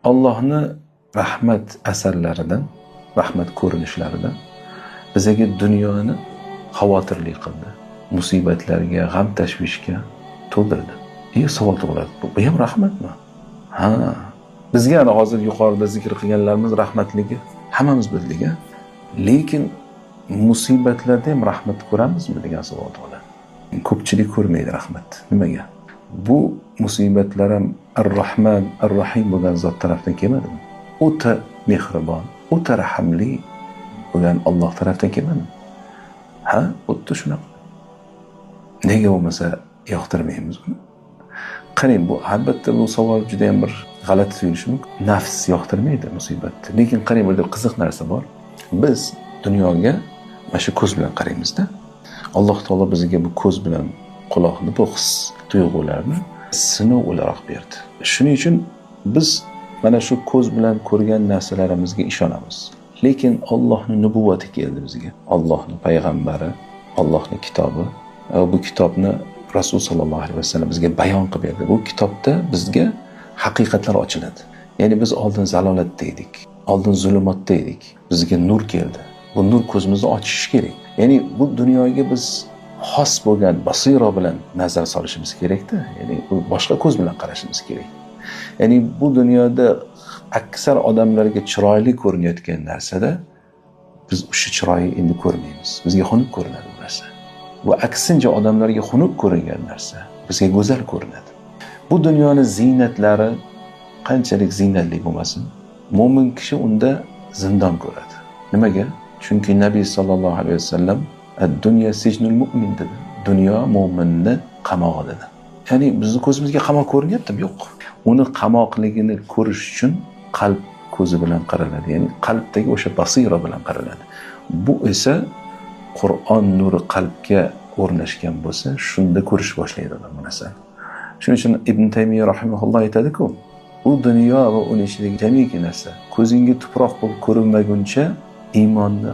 Allohni rahmat asarlaridan, rahmat ko'rinishlaridan bizga dunyoni xavotirli qildi. Musibatlarga, g'am tashvishga to'ldirdi. Savol tug'iladi. Bu ham rahmatmi? Ha, bizga ana hozir yuqorida zikr qilganlarimiz rahmatligi hammamiz bildik, a? Lekin musibatlarda ham rahmat ko'ramizmi degan savol tug'iladi. Ko'pchilik ko'rmaydi rahmat. Nimaga? Bu musibatlar ham Ar-Rahman, Ar-Rahim bo'lgan zot tarafdan kelmadimi? O'ta mehribon, o'ta rahimli bo'lgan Alloh tarafdan kelmadimi? Ha, xuddi shunaqa. Nega bo'lmasa yoqtirmaymiz uni? Qarang, bu albatta bu savol juda ham bir g'alati tuyulishi mumkin. Nafs yoqtirmaydi musibatni. Lekin qarang, burada qiziq narsa bor. Biz dunyoga mana shu ko'z bilan qaraymizda. Alloh taolo bizga bu ko'z bilan quloqni, bu his tuyg'ularni sinov o'laroq berdi. Shuning uchun biz mana shu ko'z bilan ko'rgan narsalarimizga ishonamiz. Lekin Allohning nubuvvati keldi bizga. Allohning payg'ambari, Allohning kitobi. Bu kitobni Rasul sallallohu alayhi vasallam bizga bayon qilib berdi. Bu kitobda bizga haqiqatlar ochiladi. Ya'ni biz oldin zalolatda edik, oldin zulumotda edik. Bizga nur keldi. Bu nur ko'zimizni ochishi kerak. Ya'ni bu dunyoga biz xos bo'lgan basira bilan nazar solishimiz kerakda. Ya'ni bu boshqa ko'z bilan qarashimiz kerak. Ya'ni bu dunyoda aksar odamlarga chiroyli ko'rinayotgan narsada biz o'sha chiroyni endi ko'rmaymiz. Bizga xunuk ko'rinadi bu narsa. Bu aksincha odamlarga xunuk ko'ringan narsa bizga go'zal ko'rinadi. Bu dunyoni ziynatlari qanchalik ziynatli bo'lmasin, mo'min kishi unda zindon ko'radi. Nimaga? Chunki Nabiy sallallohu alayhi vasallam ad-dunya sijnul mu'min dedi. Dunyo mo'minni qamog'i dedi. Ya'ni bizni ko'zimizga qamoq ko'rinyaptimi? Yo'q. Uni qamoqligini ko'rish uchun qalb ko'zi bilan qaraladi. Ya'ni qalbdagi o'sha basira bilan qaraladi. Bu esa Qur'on nuri qalbga o'rnashgan bo'lsa, shunda ko'rish boshlaydi odam bu narsani. Shuning uchun Ibn Taymiya rahimahulloh aytadi-ku, bu dunyo va uning ichidagi jamiki narsa ko'zingga tuproq bo'lib ko'rinmaguncha iymonni